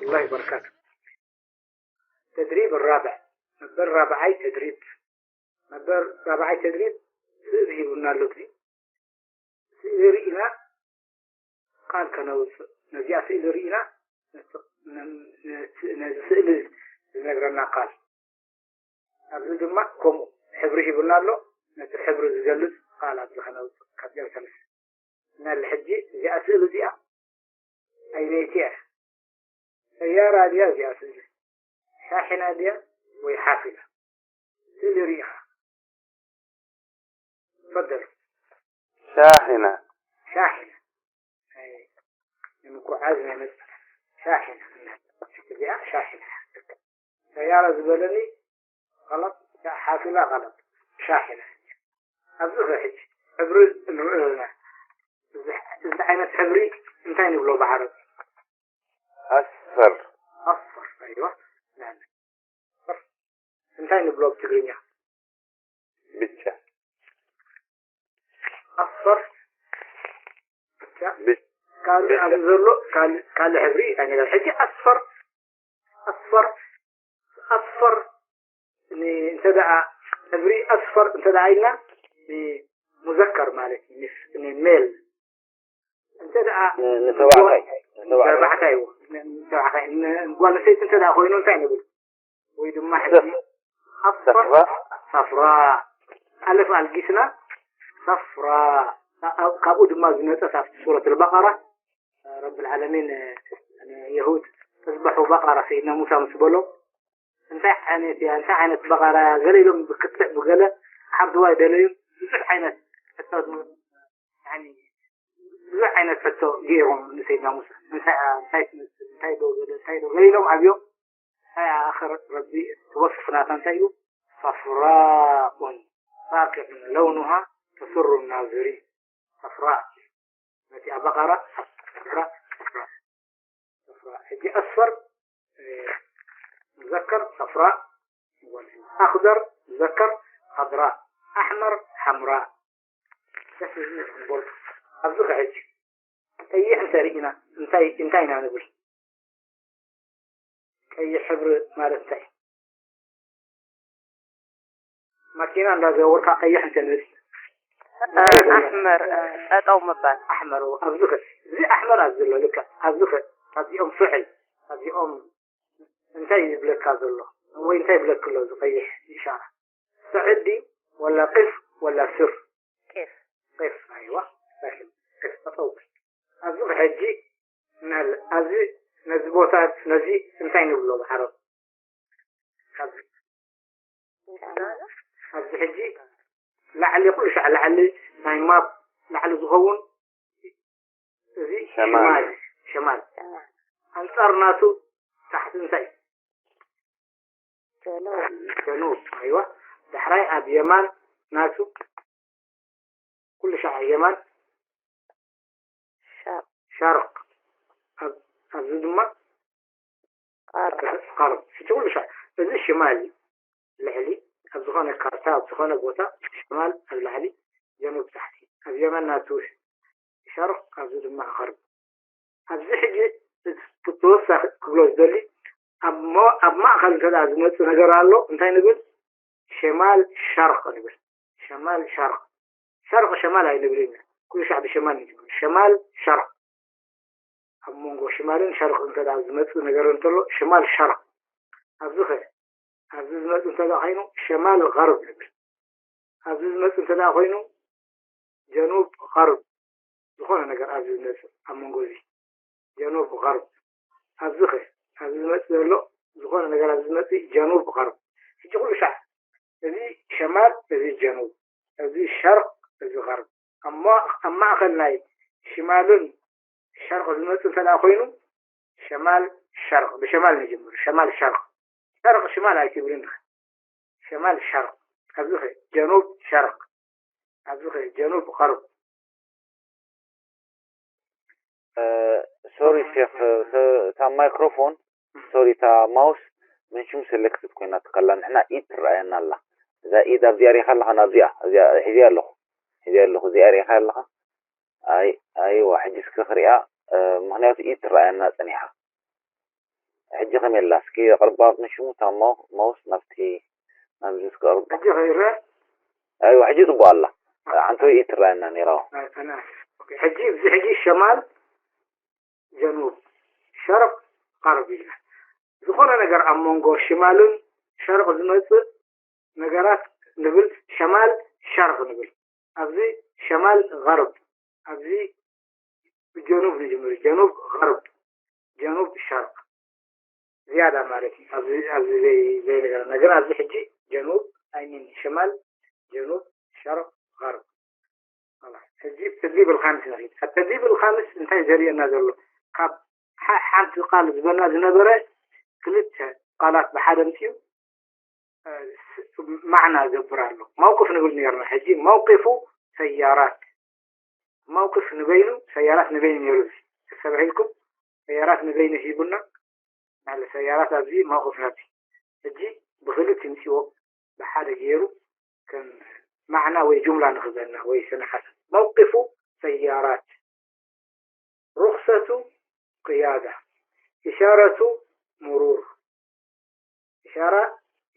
الله وبركاته. تدريب الرابع. መበል ራብዓይ ተድሪብ። መበል ራብዓይ ተድሪብ ስእሊ ሂቡና ኣሎ። እዚ ስእሊ ርኢና ቃል ከነውፅእ። ነዚኣ ስእሊ ርኢና ነቲ፣ ነ-፣ ነቲ፣ ነዚ ስእሊ ዝነግረና ቃል። ኣብዚ ድማ ከምኡ ሕብሪ ሂቡና ኣሎ። ነቲ ሕብሪ ዝገልፅ ቃል ኣብዚ ከነውፅእ ካብዚኣን ሰለስተ። እና ሕጂ እዚኣ ስእሊ እዚኣ ኣይነይቲ እያ። ሰያራ ድያ እዚኣ ስእሊ? ሻሒና ድያ ወይ ሓፊላ? ስእሊ ርኢኻ። ተፈደል። ሻሒና። ሻሒና። ናይ ንምጉዓዝ ናይ መጽ-፣ ሻሒና። እዚኣ ሻሒና። ሰያራ ዝበለኒ غلط፣ ሓፊላ غلط። ሻሒና። ኣብዚ ኸ ሕጂ ሕብሪ ንርኢ ኣለና። እዚ፣ እዚ ዓይነት ሕብሪ እንታይ ንብሎ ብዓረብ? ኣስፈር። ኣስፈር። ኣይዋ። ናን። እንታይ ንብሎ ብትግርኛ? ብጫ። ኣስፈር። ብጫ። ብጫ። ካልእ ኣብዚ ዘሎ ካልእ፣ ካልእ ሕብሪ እንታይ ነገር? ሕጂ ኣስፈር፣ ኣስፈር፣ ኣስፈር ን-፣ እንተ ደኣ ሕብሪ ኣስፈር እንተ ደኣ ኢልና ንሙዘከር ማለት እዩ፣ ንስ-፣ ንሜል። እንተ ደኣ ን-፣ ንተባዕታይ፣ ንተባዕታይ። ንተባዕታይ እዎ፣ ንተባዕታይ፣ ንጓል ኣንስተይቲ እንተ ደኣ ኮይኑ እንታይ ንብል? ወይ ድማ ሕጂ ኣስፈር፣ ሰፍራ። ሰፍራ፣ ኣለፍ ኣልጊስና ሰፍራ። ካብኡ ድማ ዝመጸት ኣብቲ ሱረት ኣልበቀራ ረብል ዓለሚን ንየሁድ እዝበሑ በቀራ ሰይድና ሙሳ ምስ በሎ እንታይ ዓይነት እያ፣ እንታይ ዓይነት በቐራ እያ፣ ገለ ኢሎም ብክትዕ ብገለ ዓብድዋይ ደለዩ ብዙሕ ዓይነት ሕቶ፣ ያኒ ብዙሕ ዓይነት ሕቶ ገይሮም ንሰይድና ሙሳ። እንታይ እያ፣ እንታይ ትመስል፣ እንታይ ዶ ገለ፣ እንታይ ዶ ገለ ኢሎም ኣብዮም። እንታይ እያ ኣኸር ረቢ እቲ ወስፍ ናታ እንታይ እዩ? صفراء فاقع لونها تسر الناظرين። صفراء ነቲ ኣብ በቐራ صفراء صفراء صفراء ሕጂ أصفر مذكر صفراء أخضر مذكر خضراء أحمر حمراء ደስ ዝብል ዝበልኩ ኣብዚ ከሕጂ ቀይሕ እንተ ርኢና እንታይ እንታይ ኢና ንብል? ቀይሕ ሕብሪ ማለት እንታይ? ማኪና እንዳዘወርካ ቀይሕ እንተ ንብል ኣሕመር ጠጠው ምባል። ኣሕመር ኣብዚ ከ እዚ ኣሕመር ኣብዚ ዘሎ ልክዕ ኣብዚ ከ ካብዚኦም ፍዕል ካብዚኦም እንታይ ይብለካ ዘሎ ወይ እንታይ ይብለክ ኣሎ እዚ ቀይሕ ኢሻራ? ስዕድ ድዩ ወላ ቅፍ ወላ ስር? ቄፍ ቅፍ ኣይዋ ሳክን ቅፍ ጠጠው በል። ኣብዚ ሕጂ ናል ኣብዚ ነዚ ቦታ ነዚ እንታይ ንብሎ ብዓረብ? ኣብዚ ኣብዚ ሕጂ ላዕሊ ኩሉ ሻዕ ላዕሊ ናይ ማፕ ላዕሊ ዝኸውን እዚ ሸማል። ሽማል ሸማል ኣንጻር ናቱ ታሕቲ እንታይ እዩ? ጀኑብ ጀኑብ ኣይዋ ዳሕራይ ኣብ የማን ናቱ ኩሉ ሻዕ የማን ሸርቅ ሸርቅ ኣብ- ኣብዚ ድማ ቀርብ ቀርብ ሕጂ ኩሉ ሻዕ እዚ ሽማል እዩ ልዕሊ ኣብ ዝኾነ ካርታ ኣብ ዝኾነ ቦታ ሽማል ኣብ ላዕሊ ጀኑብ ታሕቲ ኣብ የመን ናቱ ሸርቅ ኣብዚ ድማ ቀርብ ኣብዚ ሕጂ ተወሳኺ ክብሎ ዝደሊ ኣብ ሞ- ኣብ ማእኸል እንተ ደኣ ዝመፅእ ነገር ኣሎ እንታይ ንብል ሸማል ሸርቅ ንብል ሸማል ሸርቅ ሸርቅ ሸማል ኣይንብል ኢና ኩሉ ሻዕ ብሸማል ንጅምር ሸማል ሸርቅ ኣብ መንጎ ሽማልን ሸርቅ እንተ ደኣ ዝመፅእ ነገር እንተሎ ሽማል ሸርቅ ኣብዚ ኸ ኣብዚ ዝመፅእ እንተ ደኣ ኮይኑ ሸማል غرب ንብል ኣብዚ ዝመፅእ እንተ ደኣ ኮይኑ ጀኑብ غرب ዝኾነ ነገር ኣብዚ ዝመፅእ ኣብ መንጎ እዚ ጀኑብ غرب ኣብዚ ኸ ኣብዚ ዝመፅእ ዘሎ ዝኾነ ነገር ኣብዚ ዝመፅእ ጀኑብ غرب ሕጂ ኩሉ ሻዕ እዚ ሸማል እዚ ጀኑብ እዚ ሸርቅ እዚ غرب ኣብ ማ- ኣብ ማእኸል ናይ ሽማልን ሸርቅ ዝመፅእ እንተ ደኣ ኮይኑ ሸማል ሸርቅ ብሸማል ንጅምር ሸማል ሸርቅ ሸርቅ ሽማል ኣይትብልን ሸማል ሸርቅ ኣብዚ ኸ ጀኑብ ሸርቅ ኣብዚ ኸ ጀኑብ غرب ሶሪ ሼክ፣ እታ ማይክሮፎን ሶሪ፣ እታ ማውስ መንሽም ሴሌክትድ ኮይና ትከላ፣ ንሕና ኢድ ትረኣየና ኣላ። እዛ ኢድ ኣብዚኣ ሪኢኻ ኣለኻ? ናብዚኣ እዚኣ ሒዘያ ኣለኹ፣ ሒዘያ ኣለኹ። እዚኣ ሪኢኻ ኣለኻ? ኣይ ኣይዋ፣ ሕጂ እስኪ ክሪኣ፣ ምኽንያቱ ኢድ ትረኣየና ጸኒሓ። ሕጂ ከመይ ኣላ? እስኪ ኣቕርባ ንሽሙ፣ እታ ማው-፣ ማውስ ናብቲ፣ ናብዚ እስኪ ኣቕርባ። ሕጂ ከይረ ኣይዋ፣ ሕጂ ጽቡቕ ኣላ። ሓንቲ ወይ ትረኣየና ነይራ። ኣይ፣ ተናስ። ኦኬ፣ ሕጂ፣ እዚ ሕጂ ሸማል፣ ጀኑብ፣ ሸርቕ፣ ቐርብ ኢልና። ዝኾነ ነገር ኣብ መንጎ ሽማልን ሸርቕ ዝመጽእ ነገራት ንብል፣ ሸማል፣ ሸርቕ ንብል። ኣብዚ ሸማል፣ ቐርብ፣ ኣብዚ ብጀኑብ ንጅምር፣ ጀኑብ፣ ቐርብ፣ ጀኑብ፣ ሸርቕ። ዝያዳ ማለት እዩ። ኣብዚ፣ ኣብዚ ዘይ-፣ ዘይነገረና። ግን ኣብዚ ሕጂ ጀኑብ፣ ኣይ ሚን፣ ሽማል፣ ጀኑብ፣ ሸርቕ፣ ቐርብ። ኸላስ። ሕጂ ተድሊብ ኣልኻምስ ንኺድ። ኣብ ተድሊብ ኣልኻምስ እንታይ ዘርእየና ዘሎ? ካብ ሓ-፣ ሓንቲ ቃል ዝበና ዝነበረ ክልተ ቃላት ብሓደ ምፅኡ፣ እ፣ ስ-፣ ማዕና ገብር ኣሎ። መውቅፍ ንብል ነርና። ሕጂ መውቂፉ ሰያራት። መውቅፍ ንበይኑ፣ ሰያራት ንበይኑ ነይሩ። ተሰምዒልኩም? ሰያራት ንበይኑ ሂቡና። ናለ ሰያራት ኣብዚ መውቅፍ ናብዚ። ሕጂ ብክልእ ትምፅዎ ብሓደ ገይሩ ከም ማዕና ወይ ጁምላ ንኽበና ወይ ስነ ሓሳብ። መውቂፉ ሰያራት። ሩኽሰቱ ቅያዳ። ኢሻረቱ ሙሩር። ኢሻራ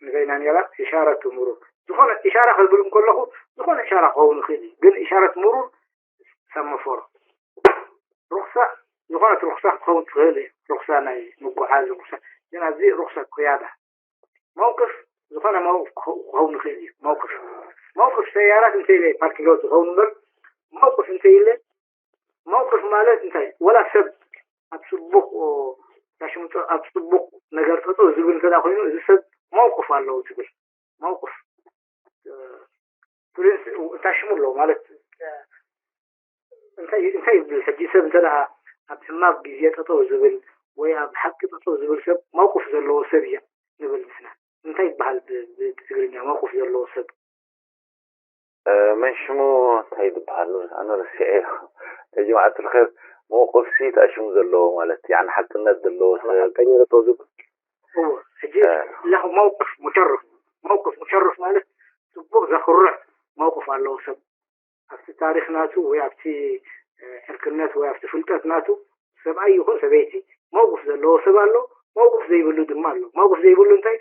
ንበይና ነይራ፣ ኢሻረቱ ሙሩር። ዝኾነ ኢሻራ ክብል እንከለኹ፣ ዝኾነ ኢሻራ ክኸውን ይኽእል እዩ። ግን ኢሻረት ሙሩር ሰማፎር። ሩኽሳ፣ ዝኾነት ሩኽሳ ክትኸውን ትኽእል እያ። ሩኽሳ ናይ ምጉዓዝ ሩኽሳ። ግን ኣብዚ ሩኽሳ ቅያዳ። መውቅፍ፣ ዝኾነ መውቅፍ ክኸ-፣ ክኸውን ይኽእል እዩ። መውቅፍ። መውቅፍ ሰያራት እንተ ኢለ ፓርኪንግ ሎት ዝኸውን እምበር፣ መውቅፍ እንተ ኢለ፣ መውቅፍ ማለት እንታይ? ወላ ሰብ ኣብ ጽቡቕ፣ ኦ፣ ታሽሙ ጸ-፣ ኣብ ጽቡቕ ነገር ጠጠው ዝብል እንተ ደኣ ኮይኑ፣ እዚ ሰብ መውቅፍ ኣለዎ ትብል። መውቅፍ፣ እ፣ ፕሪንስ፣ ታሽሙ ኣለዎ ማለት፣ እ፣ እንታይ፣ እንታይ ይብል ሕጂ ሰብ እንተ ደኣ ኣብ ሕማቕ ግዜ ጠጠው ዝብል ወይ ኣብ ሓቂ ጠጠው ዝብል ሰብ መውቅፍ ዘለዎ ሰብ እዩ ንብል ንሕና። እንታይ ይበሃል ብ-፣ ብ-፣ ብትግርኛ መውቅፍ ዘለዎ ሰብ? እ፣ መን ሽሙ እንታይ ዝበሃል? ኣነ ረሲዐዮ። ያ ጀማዓት ልኸይር፣ መውቅፍ ሲ ታሽሙ ዘለዎ ማለት፣ ያዕኒ ሓቅነት ዘለዎ ሰብ። ሓቀኛ ጠጠው ዝብል። እዎ፣ ሕጂ እ። ለኹ መውቅፍ ሙሸርፍ፣ መውቅፍ ሙሸርፍ ማለት ጽቡቕ ዘኹርዕ መውቅፍ ኣለዎ ሰብ። ኣብቲ ታሪኽ ናቱ ወይ ኣብቲ፣ እ፣ ዕርክነት ወይ ኣብቲ ፍልጠት ናቱ ሰብኣይ ይኹን ሰበይቲ መውቅፍ ዘለዎ ሰብ ኣሎ፣ መውቅፍ ዘይብሉ ድማ ኣሎ። መውቅፍ ዘይብሉ እንታይ?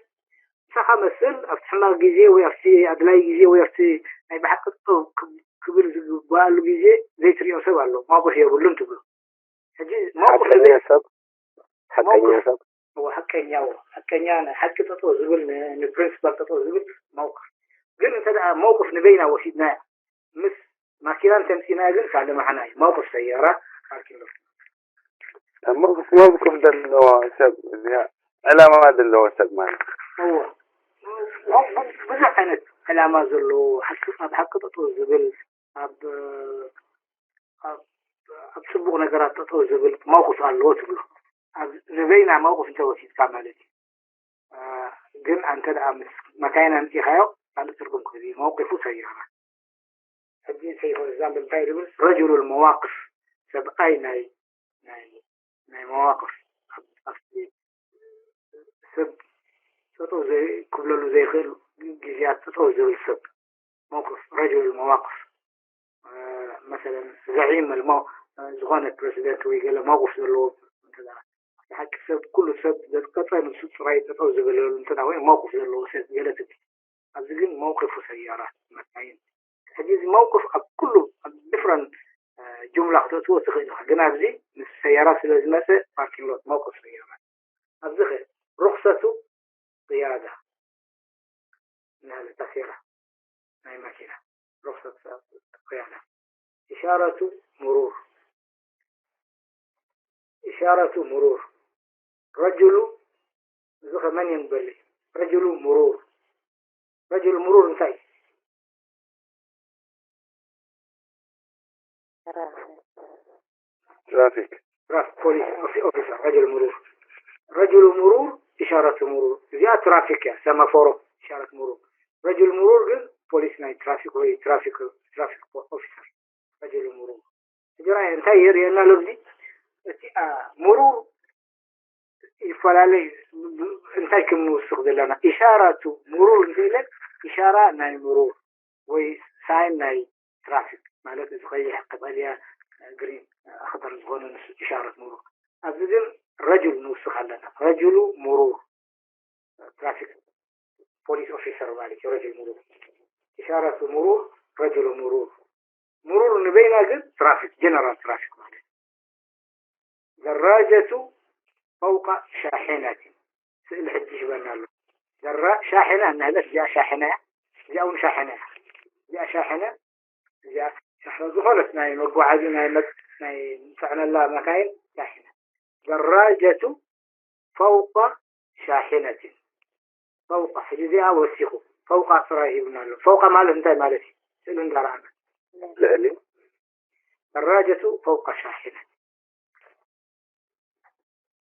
ንስኻ መስል ኣብቲ ሕማቕ ግዜ ወይ ኣብቲ ኣድላይ ግዜ ወይ ኣብቲ ናይ ብሓቂ ጠጠው ክብ-፣ ክብል ዝግባኣሉ ግዜ ዘይትሪኦ ሰብ ኣሎ፣ መውቅፍ የብሉን ትብሎ። ሕጂ መውቅፍ ሓቀኛ ሰብ፣ ሓቀኛ መውቅፍ ሰብ። እዎ፣ ሓቀኛ፣ እዎ፣ ሓቀኛ፣ ናይ ሓቂ ጠጠው ዝብል፣ ን-፣ ንፕሪንሲፓል ጠጠው ዝብል መውቅፍ። ግን እንተ ደኣ መውቅፍ ንበይና ወሲድናያ፣ ምስ ማኪና እንተምፂና ግን ካልእ ማዕና እዩ። መውቅፍ ሰያራ ፓርኪንግ ሎት። መውቅፍ፣ መውቅፍ ዘለዎ ሰብ እዚኣ ዕላማ ዘለዎ ሰብ ማለት እዩ። እዎ። ብ-፣ ብዙሕ ዓይነት ዕላማ ዘለዎ፣ ሓቂ፣ ኣብ ሓቂ ጠጠው ዝብል፣ ኣብ፣ ኣብ፣ ኣብ ጽቡቕ ነገራት ጠጠው ዝብል መውቅፍ ኣለዎ ትብሎ። ኣብ፣ ንበይና መውቅፍ እንተወሲድካ ማለት እዩ። እ፣ ግን ኣንተ ደኣ ምስ መካይን ኣምጺኻዮ ካልእ ትርጉም ክህብ እዩ። መውቂፉ ሰያራ። ሕጂ ሰይፈ እዛም ብምንታይ ዝብል ረጁሉል መዋቅፍ፣ ሰብኣይ ናይ፣ ናይ፣ ናይ መዋቅፍ፣ ኣብ፣ ኣብቲ ሰብ ጠጠው ዘይ-፣ ክብለሉ ዘይኽእል ግዜያት ጠጠው ዝብል ሰብ፣ መውቅፍ፣ ረጁሉል መዋቅፍ። እ፣ መሰለን ዘዒም፣ ዝኾነ ፕረሲደንት ወይ ገለ መውቅፍ ዘለዎ እንተ ደኣ፣ ኣብቲ ሓቂ ሰብ፣ ኩሉ ሰብ ዘጥቀጸ ንሱ ጥራይ ጠጠው ዝበለሉ እንተ ደኣ ኮይኑ መውቅፍ ዘለዎ ሰብ ገለ ትብል። ኣብዚ ግን መውቅፉ ሰያራት፣ መካይን። ሕጂ እዚ መውቅፍ ኣብ ኩሉ፣ ኣብ ዲፍረንት፣ እ፣ ጁምላ ክተእትዎ ትኽእል ኢኻ። ግን ኣብዚ ምስ ሰያራት ስለ ዝመጸ ፓርኪንግ ሎት፣ መውቅፍ ሰያራት። ኣብዚ ኸ ሩኽሰቱ ቅያዳ። እናበለ ታሴራ ናይ ማኪና ሩኽሰት ቅያዳ። ኢሻረቱ ሙሩር። ኢሻረቱ ሙሩር። ረጁሉ፣ እዚ ኸ መን እዮም በሊ? ረጁሉ ሙሩር። ረጁሉ ሙሩር እንታይ? ትራፊክ። ትራፊክ ፖሊስ ኦፊ-፣ ኦፊሰር፣ ረጁሉ ሙሩር። ረጁሉ ሙሩር፣ ኢሻረቱ ሙሩር። እዚኣ ትራፊክ እያ፣ ሰማፎሮ፣ ኢሻረት ሙሩር። ረጁሉ ሙሩር ግን ፖሊስ ናይ ትራፊክ ወይ ትራፊክ፣ ትራፊክ ፖ-፣ ኦፊሰር። ረጁሉ ሙሩር። ሕጂ ራእየ እንታይ የርእየና ኣሎ እዚ? እቲ፣ አ፣ ሙሩር ይፈላለ ብ-፣ ብ-፣ እንታይ ከም ንውስኽ ዘለና። ኢሻራቱ ሙሩር እንተኢለ ኢሻራ ናይ ሙሩር ወይ ሳይን ናይ ትራፊክ ማለት እዚ ቀይሕ፣ ቀጠልያ፣ ግሪን፣ ኣኽደር ዝኾነ ንሱ ኢሻረት ሙሩር። ኣብዚ ግን ረጁል ንውስኽ ኣለና። ረጁሉ ሙሩር፣ ትራፊክ ፖሊስ ኦፊሰር ማለት እዩ። ረጁል ሙሩር፣ ኢሻረቱ ሙሩር፣ ረጁሉ ሙሩር። ሙሩር ንበይና ግን ትራፊክ፣ ጀነራል ትራፊክ ማለት እዩ። ደራጀቱ ፈውቃ ሻሒነትን፣ ስእሊ ሕጂ ይበና ኣሎ። ሻሒና እናሃለት፣ እዚኣ ሻሒና እያ፣ እዚኣ እውን ሻሒና እያ። እዚኣ ሻሒና፣ እዚኣ ሻሒና፣ ዝኾነት ናይ መጓዓዚ፣ ናይ መ-፣ ናይ ንፅዕነላ መካይን ሻሒና። ደራጀቱ ፈውቃ ሻሒነትን። ፈውቃ፣ ሕጂ እዚኣ ወሲኹ፣ ፈውቃ ጥራይ ሂብና ኣሎ። ፈውቃ ማለት እንታይ ማለት እዩ? ስእሊ እንዳረኣና። ልዕሊ። ደራጀቱ ፈውቃ ሻሒነትን።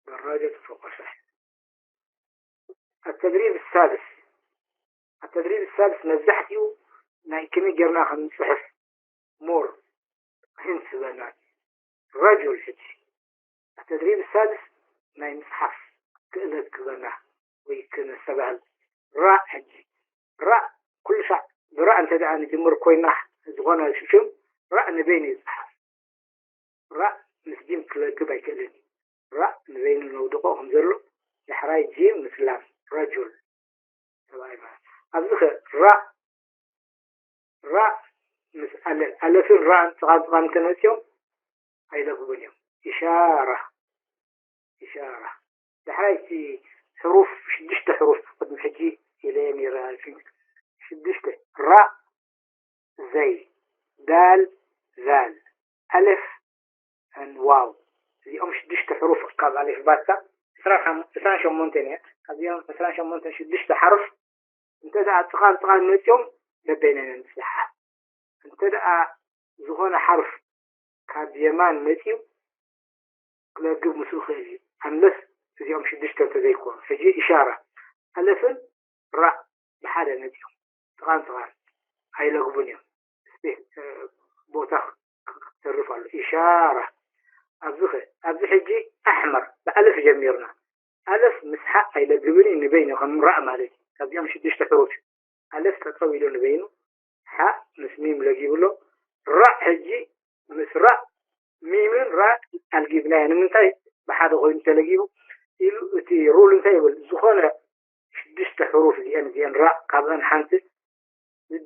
ደራጀቱ ፈውቃ ሻሒነትን። التدريب السادس. التدريب السادس መብዛሕትኡ ናይ ከመይ ጌርና ከም ንጽሕፍ ሞር ሂንት ዝበና። ረጁል ሕጂ التدريب السادس ናይ ምጽሓፍ ክእለት ክበና ወይ ክነስተባህል። ራእ ሕጂ ራእ ኩሉ ሻዕ ብራእ እንተ ደኣ ንጅምር ኮይና ዝኾነ ሽም ራእ ንበይኑ ይጽሓፍ። ራእ ምስ ጂም ክለግብ ኣይክእልን እዩ። ራእ ንበይኑ ነውድቆ ከም ዘሎ ዳሕራይ ጂም ምስ ላም ረጁል ሰብኣይ ማለት ኣብዚ ኸ ራእ ራእ ምስ ኣለ-፣ ኣለፍን ራእን ጥቓን ጥቓን እንተመፅዮም ኣይለግቡን እዮም። ኢሻራ ኢሻራ። ዳሕራይ እቲ ሕሩፍ ሽዱሽተ ሕሩፍ ቅድሚ ሕጂ ኢለ ነይረ። ሽዱሽተ ራእ ዘይ ዳል ዛል ኣለፍ ን ዋው። እዚኦም ሽዱሽተ ሕሩፍ ካብ ኣሌፍ ባታ ዕስራን ሸሞንተን እያ። ካብዚኦም ዕስራን ሸሞንተን ሽዱሽተ ሓርፍ እንተ ደኣ ጥቓን ጥቓን መፂኦም በበይነን ንፅሓ። እንተ ደኣ ዝኾነ ሓርፍ ካብ የማን መፂኡ ክለግብ ምስኡ ክእል እዩ። ኣንለስ እዚኦም ሽዱሽተ እንተዘይኮኑ። ሕጂ ኢሻራ ኣለፍን ራእ ብሓደ መፂኦም ጥቓን ጥቓን ኣይለግቡን እዮም። ስፔስ ቦታ ክተርፍ ኣሎ። ኢሻራ ኣብዚ ኸ ኣብዚ ሕጂ ኣሕመር ብኣለፍ ጀሚርና። ኣለፍ ምስ ሓእ ኣይለግብን እዩ፣ ንበይኑ ከም ራእ ማለት እዩ። ካብዚኦም ሽዱሽተ ሕሩፍ ኣለፍ ጠጠው ኢሉ ንበይኑ ሓእ ምስ ሚም ለጊቡ ኣሎ። ራእ ሕጂ ምስ ራእ ሚምን ራእ ኣልጊብናዮ። ንምንታይ ብሓደ ኮይኑ ተለጊቡ ኢሉ እቲ ሩል እንታይ ይብል? ዝኾነ ሽዱሽተ ሕሩፍ እዚአን እዚአን ራእ ካብአን ሓንቲ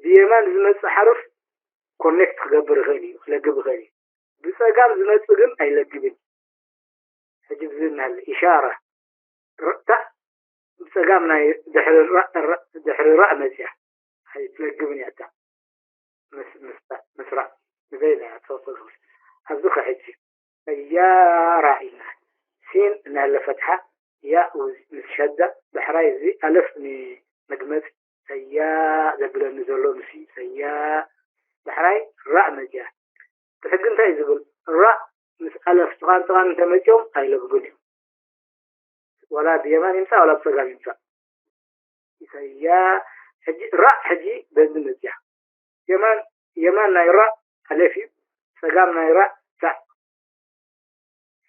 ብየማን ዝመፅእ ሓርፍ ኮኔክት ክገብር ይኽእል እዩ፣ ክለግብ ይኽእል እዩ። ብፀጋም ዝመፅእ ግን ኣይለግብን። ሕጂ ብዚ እናለ ኢሻራ ርታ ብፀጋም ናይ ድሕሪ ራእ ራእ ድሕሪ ራእ መፅያ ኣይትለግብን እያ እታ ምስ ምስ ምስራእ ንበይና እያ ትኸፍል። ኣብዚ ከ ሕጂ ሰያራ ኢልና ሲን እናለ ፈትሓ ያ ምስ ሸዳ ዳሕራይ እዚ ኣለፍ ንመድመፂ ሰያ ዘብለኒ ዘሎ ንሱ እዩ። ሰያ ዳሕራይ ራእ መፅያ። እቲ ሕጊ እንታይ እዩ ዝብል? ራእ ምስ ኣለፍ ጥቓን ጥቓን እንተመፅኦም ኣይለግቡን እዮም። ዋላ ብየማን ይምፃእ ዋላ ብፀጋም ይምፃእ። ኢሳያ ሕጂ ራእ ሕጂ በዚ መፅያ። የማን የማን ናይ ራእ ኣለፍ እዩ። ፀጋም ናይ ራእ ታእ።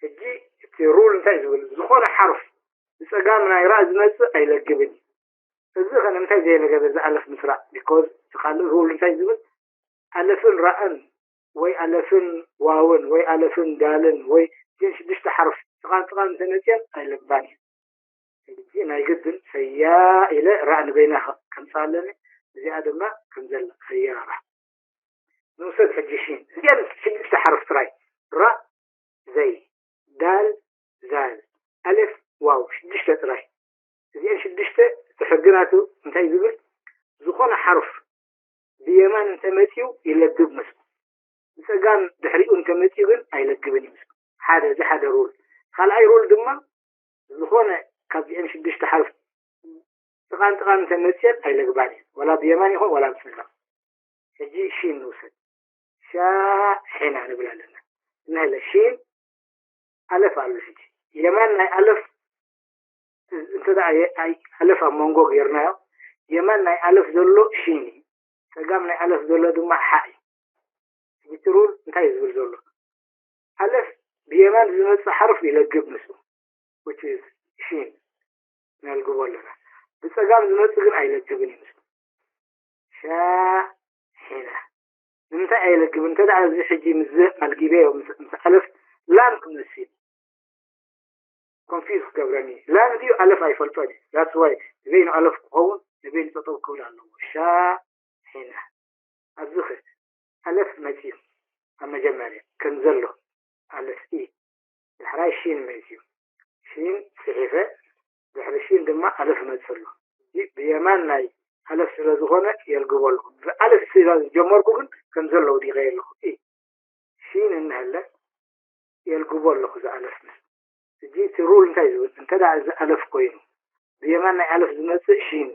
ሕጂ እቲ ሩል እንታይ ዝብል? ዝኾነ ሓርፍ ብፀጋም ናይ ራእ ዝመፅእ ኣይለግብን እዩ። እዚ ከ ንምንታይ ዘይለገበ? እዚ ኣለፍ ምስ ራእ? ቢኮዝ እቲ ካልእ ሩል እንታይ ዝብል? ኣለፍን ራእን ወይ ኣለፍን ዋውን ወይ ኣለፍን ዳልን ወይ እተን ሽዱሽተ ሓርፍ ጥቓን ጥቓን እንተመፅየን ኣይለግባን እዩ። ሕጂ ናይ ግድን ሰያ ኢለ ራእ ንበይና ከ-፣ ከምፅእ ኣለኒ። እዚኣ ድማ ከም ዘላ ሰያ ራእ ንውሰድ። ሕጂ ሺን እዚኣን ሽዱሽተ ሓርፍ ጥራይ ራእ ዘይ ዳል ዛል ኣለፍ ዋው ሽዱሽተ ጥራይ። እዚአን ሽዱሽተ እቲ ሕጊ ናቱ እንታይ ዝብል? ዝኾነ ሓርፍ ብየማን እንተመፅዩ ይለግብ ምስኡ። ብፀጋም ድሕሪኡ እንተመፅዩ ግን ኣይለግብን እዩ ምስኡ። ሓደ፣ እዚ ሓደ ሩል። ካልኣይ ሩል ድማ ዝኾነ ካብዚአን ሽዱሽተ ሓርፍ ጥቓን ጥቓን እንተመፅየን ኣይለግባን እዩ። ዋላ ብየማን ይኹን ዋላ ብፀጋም። ሕጂ ሺን ንውሰድ። ሻሒና ንብል ኣለና። እንሀለ ሺን ኣለፍ ኣሎ። ሕጂ የማን ናይ ኣለፍ እንተ ደኣ የ-፣ ኣይ-፣ ኣለፍ ኣብ መንጎ ጌርናዮ፣ የማን ናይ ኣለፍ ዘሎ ሺን እዩ። ጸጋም ናይ ኣለፍ ዘሎ ድማ ሓእ እዩ። ሕጂ እቲ ሩል እንታይ እዩ ዝብል ዘሎ? ኣለፍ ብየማን ዝመጽእ ሓርፍ ይለግብ ንሱ፣ which is ሺን ነልግቦ ኣለና። ብጸጋም ዝመጽእ ግን ኣይለግብን እዩ ንሱ። ሻሒና። ንምንታይ ኣይለግብን? እንተ ደኣ እዚ ሕጂ ምስ ዝ ኣልጊበዮ፣ ምስ፣ ምስ ኣለፍ ላም ክመስል። ኮንፊዝ ክገብረኒ። ላም ድዩ ኣለፍ ኣይፈልጦን እዩ። That's why ንበይኑ ኣለፍ ክኸውን ንበይኑ ጠጠው ክብል ኣለዎ። ሻሒና ኣብዚ ኸ ኣለፍ መፅዩ ኣብ መጀመርያ ከም ዘሎ ኣለፍ ኢ፣ ዳሕራይ ሺን መፅዩ። ሺን ፅሒፈ፣ ድሕሪ ሺን ድማ ኣለፍ መፅእ ኣሎ። እዚ ብየማን ናይ ኣለፍ ስለ ዝኾነ የልግቦ ኣለኹ። ብኣለፍ ስለ ዝጀመርኩ ግን ከም ዘለዉ ዲኸ ኣለኹ ኢ፣ ሺን እንሀለ የልግቦ ኣለኹ ዝኣለፍ ምስ። ሕጂ እቲ ሩል እንታይ ዝብል? እንተ ደኣ እዚ ኣለፍ ኮይኑ ብየማን ናይ ኣለፍ ዝመፅእ ሺን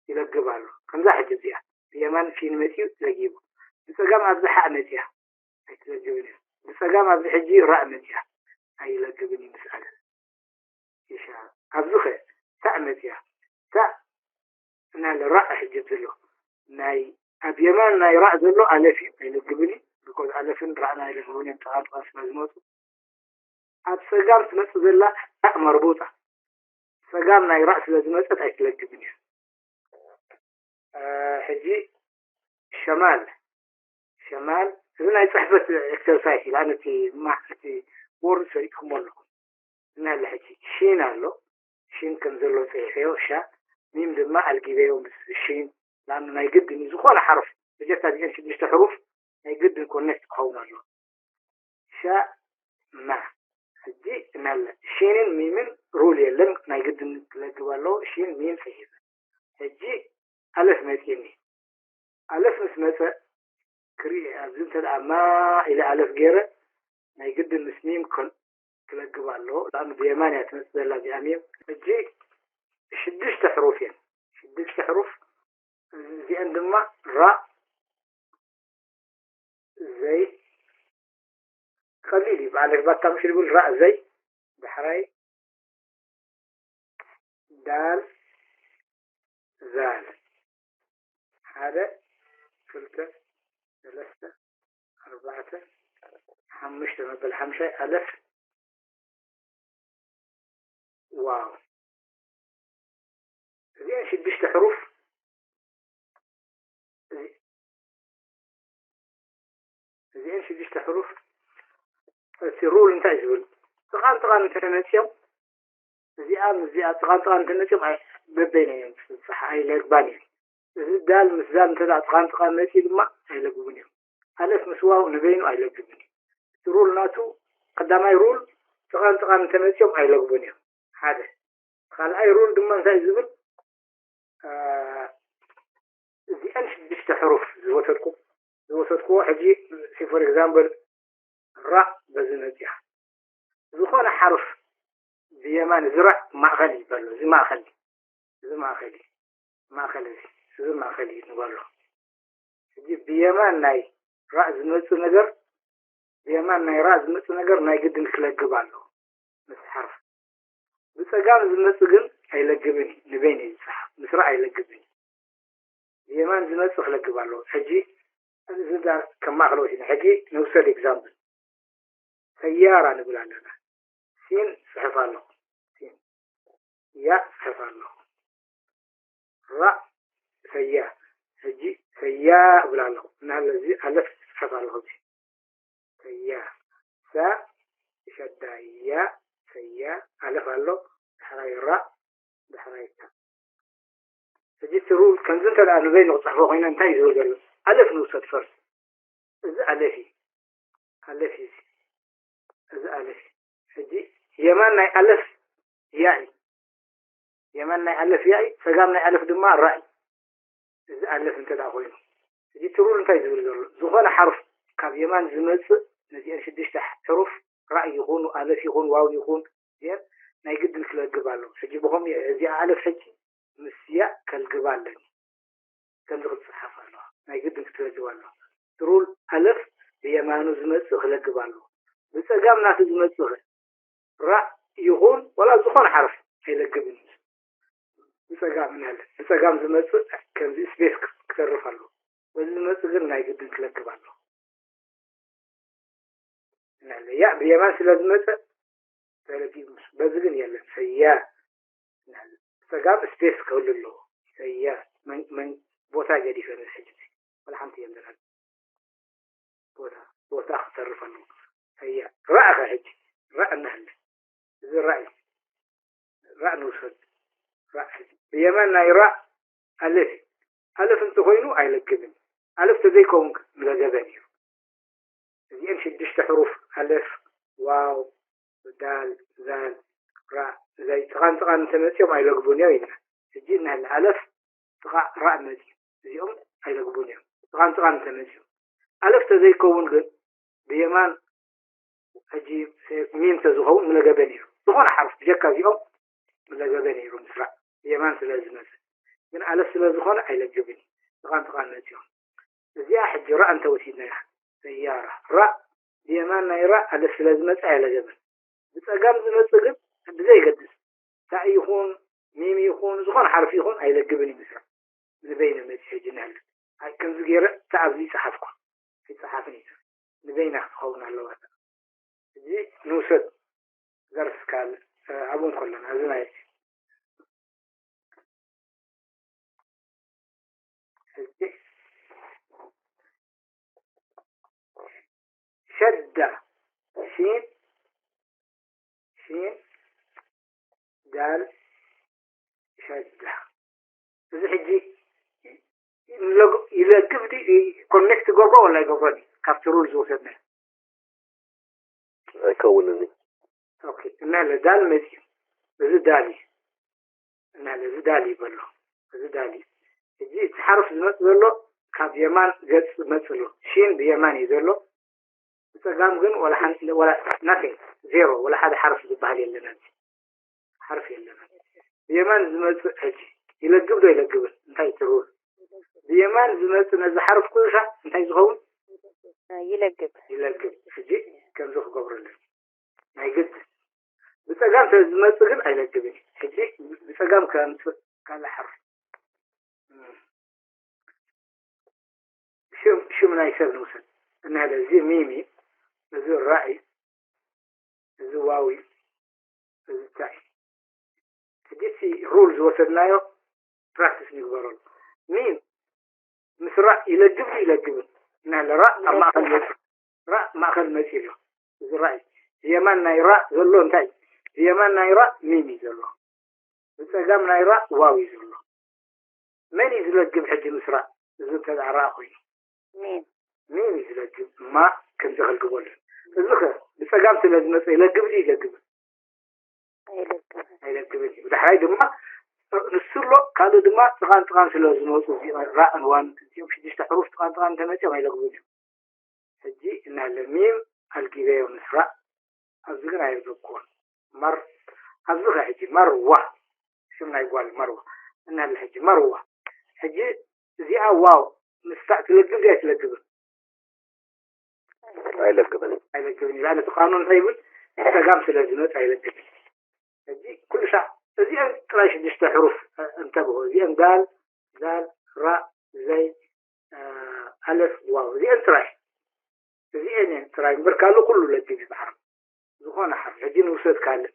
ይለግብ ኣሎ። ከምዛ ሕጂ እዚኣ ብየማን ሺን መፂኡ ለጊቡ። ብፀጋም ኣብዚ ሓእ መፂኣ ኣይትለግብን እያ። ብፀጋም ኣብዚ ሕጂ ራእ መፂኣ ኣይለግብን እዩ ምስ ኣለፍ። ይሻ ኣብዚ ኸ ታእ መፂኣ። ታእ እናለ ራእ ሕጂ ዘሎ ናይ ኣብ የማን ናይ ራእ ዘሎ ኣለፍ እዩ ኣይለግብን እዩ። ቢኮዝ ኣለፍን ራእን ኣይለግብን እዮም ጥቓ ጥቓ ስለ ዝመፁ። ኣብ ጸጋም ትመጽእ ዘላ ታእ መርቡጣ ጸጋም ናይ ራእ ስለ ዝመጸት ኣይትለግብን እያ። እ፣ ሕጂ ሸማል ሸማል እዚ ናይ ጽሕፈት ኤክሰርሳይስ እዩ። ኣነ እቲ ማ እቲ ቦርድ ሰሪቅኩሞ ኣለኹም። እናለ ሕጂ ሺን ኣሎ። ሺን ከም ዘሎ ጽሒፈዮ ሻ፣ ሚም ድማ ኣልጊበዮ ምስ ሺን። ላም ናይ ግድን እዩ ዝኾነ ሓርፍ በጀካ እዚአን ሽዱሽተ ሕሩፍ ናይ ግድን ኮኔክት ክኸውን ኣሎ። ሻ ማ ሕጂ እናለ ሺንን ሚምን ሩል የለን፣ ናይ ግድን ክለግብ ኣለዎ። ሺን ሚም ጽሒፈ ሕጂ ኣለፍ መጺእኒ። ኣለፍ ምስ መጸ ክርኢ ኣብዚ እንተ ደኣ ማ ኢለ ኣለፍ ገይረ ናይ ግድን ምስ ሚም ክል- ክለግብ ኣለዎ። ላም ብየማን እያ ትመጽእ ዘላ እዚኣ ሚም። ሕጂ ሽዱሽተ ሕሩፍ እየን። ሽዱሽተ ሕሩፍ እዚአን ድማ ራ ዘይ ቀሊል እዩ። ብኣለፍ ባታ ምሽ ዝብል ራእ ዘይ ዳሕራይ ዳል ዛል ሓደ ክልተ ሰለስተ ኣርባዕተ ሓሙሽተ መበል ሓምሻይ ኣለፍ። ዋው እዚአን ሽዱሽተ ሕሩፍ እዚ- እዚአን ሽዱሽተ ሕሩፍ እቲ ሩል እንታይ ዝብል ጥቓን ጥቓን እንተመፅኦም እዚኣ ምስ እዚኣ ጥቓን ጥቓን እንተመፅኦም ኣይ- በበይና እዮም ዝፍፃሕ ኣይለግባን እዮም። እዚ ዳል ምስ ዛል እንተ ጥቓን ጥቓን መፂኡ ድማ ኣይለግቡን እዮም። ኣለፍ ምስ ዋው ንበይኑ ኣይለግብን እዩ። እቲ ሩል ናቱ ቀዳማይ ሩል ጥቓን ጥቓን እንተመፅኦም ኣይለግቡን እዮም። ሓደ ካልኣይ ሩል ድማ እንታይ ዝብል እዚአን ሽዱሽተ ሕሩፍ ዝወሰድኩ ዝወሰድኩዎ ሕጂ ሲ ፎር ኤግዛምፕል ራ በዚ መፅያ ዝኾነ ሓርፍ ብየማን እዚ ራ ማእኸል ይበሎ እዚ ማእኸል እዚ ማእኸል እዩ ማእኸል እዚ እዚ ማእኸል እዩ ንበሎ። ሕጂ ብየማን ናይ ራእ ዝመፅእ ነገር ብየማን ናይ ራእ ዝመፅእ ነገር ናይ ግድን ክለግብ ኣሎ ምስ ሓርፍ። ብፀጋም ዝመፅእ ግን ኣይለግብን እዩ። ንበይን እዩ ዝፀሓፍ ምስ ራእ ኣይለግብን እዩ። ብየማን ዝመፅእ ክለግብ ኣለዎ። ሕጂ እዚ ዳ ከም ማእኸል ወሲድና ሕጂ ንውሰድ ኤግዛምፕል ሰያራ ንብል ኣለና። ሲን ፅሕፍ ኣለኹ ሲን ያ ጽሕፍ ኣለኹ። ራእ ሰያ ሕጂ ሰያ እብል ኣለኹ። እናለ እዚ ኣለፍ ጽሕፍ ኣለኹ። እዚ ሰያ ሳ ሸዳ ያ ሰያ ኣለፍ ኣሎ። ዳሕራይ ራእ ዳሕራይ ታ። ሕጂ እቲ ሩል ከምዚ እንተ ደኣ ንበይኑ ክጽሕፎ ኮይነ እንታይ እዩ ዝብል ዘሎ? ኣለፍ ንውሰድ ፈርስ። እዚ ኣለፍ እዩ። ኣለፍ እዩ እዚ። እዚ ኣለፍ እዩ። ሕጂ የማን ናይ ኣለፍ ያ እዩ። የማን ናይ ኣለፍ ያ እዩ። ጸጋም ናይ ኣለፍ ድማ ራ እዩ። እዚ ኣለፍ እንተ ደኣ ኮይኑ። ሕጂ እቲ ሩል እንታይ ዝብል ዘሎ? ዝኾነ ሓርፍ ካብ የማን ዝመጽእ ነዚአን ሽዱሽተ ሕሩፍ ራ ይኹን ኣለፍ ይኹን ዋው ይኹን እዚአን ናይ ግድን ክለግብ ኣለዎ። ሕጂ ብኸምኡ እዚኣ ኣለፍ ሕጂ ምስ ያ ከልግባ ኣለኒ። ከምዚ ክትጽሓፍ ኣለዋ። ናይ ግድን ክትለግብ ኣለዋ። ትሩል ኣለፍ ብየማኑ ዝመጽእ ክለግብ ኣለዎ። ብጸጋም ናቱ ዝመጽእ ኸ? ራእ ይኹን ዋላ ዝኾነ ሓርፍ ኣይለግብን እዩ። ብጸጋም እናለ ብጸጋም ዝመጽእ ከምዚ ስፔስ ክተርፍ ኣለዎ። በዚ ዝመጽእ ግን ናይ ግድን ክለግብ ኣለዎ። እናለ ያ ብየማን ስለ ዝመጸ ተለጊቡ ምስ በዚ ግን የለን ሰያ እናለ ብጸጋም ስፔስ ክህሉ ኣለዎ። ሰያ መን መን ቦታ ገዲፈ ነዚ ሕጂ እዚ ወላ ሓንቲ የለን። ቦታ ቦታ ክተርፍ ኣለዎ። ሰያ ራእኸ ሕጂ ራእ እናለ እዚ ራእይ ራእ ንውሰድ። ራእ ሕጂ ብየማን ናይ ራእ ኣለፍ እዩ። ኣለፍ እንተኾይኑ ኣይለግብን። ኣለፍ ተዘይከውን ግን ምለገበ ነይሩ። እዚአን ሽዱሽተ ሕሩፍ ኣለፍ፣ ዋው፣ ዳል፣ ዛል፣ ራእ፣ ዘይ፣ ጥቓን ጥቓን እንተመፂኦም ኣይለግቡን እዮም ኢልና። ሕጂ እናሃለ ኣለፍ ጥቓ ራእ መፂኡ። እዚኦም ኣይለግቡን እዮም። ጥቓን ጥቓን እንተመፂኦም። ኣለፍ ተዘይከውን ግን ብየማን ሕጂ ሚም ተዝኸውን ምለገበ ነይሩ። ዝኾነ ሓርፍ ብጀካ እዚኦም ምለገበ ነይሩ ምስራዕ ብየማን ስለ ዝመፅእ። ግን ኣለፍ ስለ ዝኾነ ኣይለግብን እዩ። ጥቓን ጥቓን መፂኦም። እዚኣ ሕጂ ራእ እንተወሲድናያ ሰያራ ራእ ብየማን ናይ ራእ ኣለፍ ስለ ዝመፅእ ኣይለገበን። ብፀጋም ዝመፅእ ግን ብዘይገድስ ታእ ይኹን ሚም ይኹን ዝኾነ ሓርፍ ይኹን ኣይለግብን እዩ ምስራዕ። ንበይነ መፂ ሕጂ እናሃለ ኣይ ከምዚ ገይረ እታ ኣብዚ ይፀሓፍኩ ኣይፀሓፍን እዩ። ንበይና ክትኸውን ኣለዋ። እታ እዚ ንውሰድ ዘርፍ ካልእ ኣብኡ እንከለና እዚ ናይ ሕጂ ሸዳ ሺን ሺን ዳል ሸዳ እዚ ሕጂ ይለግ- ይለግብ ድዩ ኮኔክት ይገብሮ ወላ ይገብሮ ድዩ ካብቲ ሩል ዝወሰድናዮ ኣይከውንን እዩ። ኦኬ እናለ ዳል መፅዩ እዚ ዳል እዩ እናለ እዚ ዳል እዩ በሎ እዚ ዳል እዩ ሕጂ እቲ ሓርፍ ዝመፅ ዘሎ ካብ የማን ገፅ ዝመፅ ኣሎ ሺን ብየማን እዩ ዘሎ ብፀጋም ግን ወላ ሓንቲ ወላ ናተይ ዜሮ ወላ ሓደ ሓርፍ ዝበሃል የለን ኣብዚ ሓርፍ የለን ብየማን ዝመፅእ ሕጂ ይለግብ ዶ ይለግብን እንታይ ትሩል ብየማን ዝመፅእ ነዚ ሓርፍ ኩልሻ እንታይ ዝኸውን ይለግብ ይለግብ ሕጂ ከምዚ ክገብረለን ናይ ግድ ብፀጋም ስለ ዝመፅእ ግን ኣይለግብን እዩ ሕጂ ብፀጋም ከምፅእ ካልእ ሓርፍ ሽም ሽም ናይ ሰብ ንውሰድ እንሄለ እዚ ሚም እዩ እዚ ራእ እዩ እዚ ዋው እዩ እዚ ታ እዩ ሕጂ እቲ ሩል ዝወሰድናዮ ፕራክቲስ ንግበረሉ ሚም ምስ ራእ ይለግብ ድዩ ይለግብን እንሄለ ራእ ኣብ ማእኸል መፂ ራእ ማእኸል መፂ ኣሎ እዚ ራእ እዩ ብየማን ናይ ራእ ዘሎ እንታይ እዩ ብየማን ናይ ራእ ሚም እዩ ዘሎ ብፀጋም ናይ ራእ ዋው እዩ ዘሎ መን እዩ ዝለግብ ሕጂ ምስ ራእ እዚ እንተ ደኣ ራእ ኮይኑ ሚም ሚም እዩ ዝለግብ ማ ከምዚ ከልግበሉ እዚ ኸ ብፀጋም ስለ ዝመፀ ይለግብ ድዩ ይለግብ ኣይለግብን ኣይለግብን እዩ ዳሕራይ ድማ ንሱ ኣሎ ካልእ ድማ ጥቓን ጥቓን ስለ ዝመፁ ራእን ዋን እዚኦም ሽዱሽተ ሕሩፍ ጥቓን ጥቓን እንተመፅኦም ኣይለግቡን እዮም ሕጂ እናለ ሚም ኣልጊበዮ ምስ ራእ ኣብዚ ግን ኣይረከብኩዎን መር ኣብዚ ኸ ሕጂ መርዋ ሽም ናይ ጓል መርዋ እናለ ሕጂ መርዋ ሕጂ እዚኣ ዋው ምስታእ ትለግብ ድያ ትለግብን ኣይለግብን እዩ። ኣይለግብን እዩ ነቲ ቃኑን እንታይ ይብል ብፀጋም ስለ ዝመፅ ኣይለግብን ሕጂ ኩሉ ሻዕ እዚአን ጥራይ ሽዱሽተ ሕሩፍ እንተብሆ እዚአን ዳል ዛል ራእ ዘይ ኣለፍ ዋው እዚአን ጥራይ እዚአን እየን ጥራይ እምበር ካልእ ኩሉ ለግብ እዩ ብዓረብ ዝኾነ ሓርፍ ሕጂ ንውሰድ ካልእ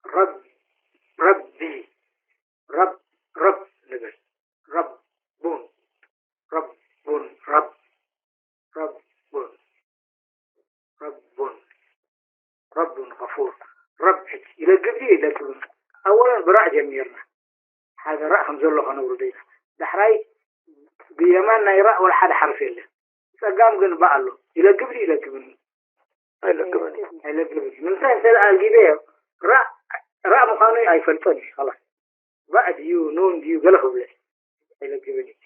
ረብ ረቢ ረብ ረብ ንብል ረቡን ረቡን ረብ ረቡን ረቡን ረቡን غفور ረብ ሕጂ ይለግብ ድዩ ይለግብን ኣወለን ብራእ ጀሚርና ሓደ ራእ ከም ዘሎ ከነውርዶ ኢና ዳሕራይ ብየማን ናይ ራእ ወላ ሓደ ሓርፍ የለን ጸጋም ግን ባ ኣሎ ይለግብ ድዩ ይለግብን ኣይለግብን እዩ። ኣይለግብን እዩ ንምንታይ እንተ ደኣ ኣልጊበዮ ራእ ራእ ምዃኑ ኣይፈልጦን እዩ ኸላስ ባ ድዩ ኑን ድዩ ገለ ክብለ ኣይለግብን እዩ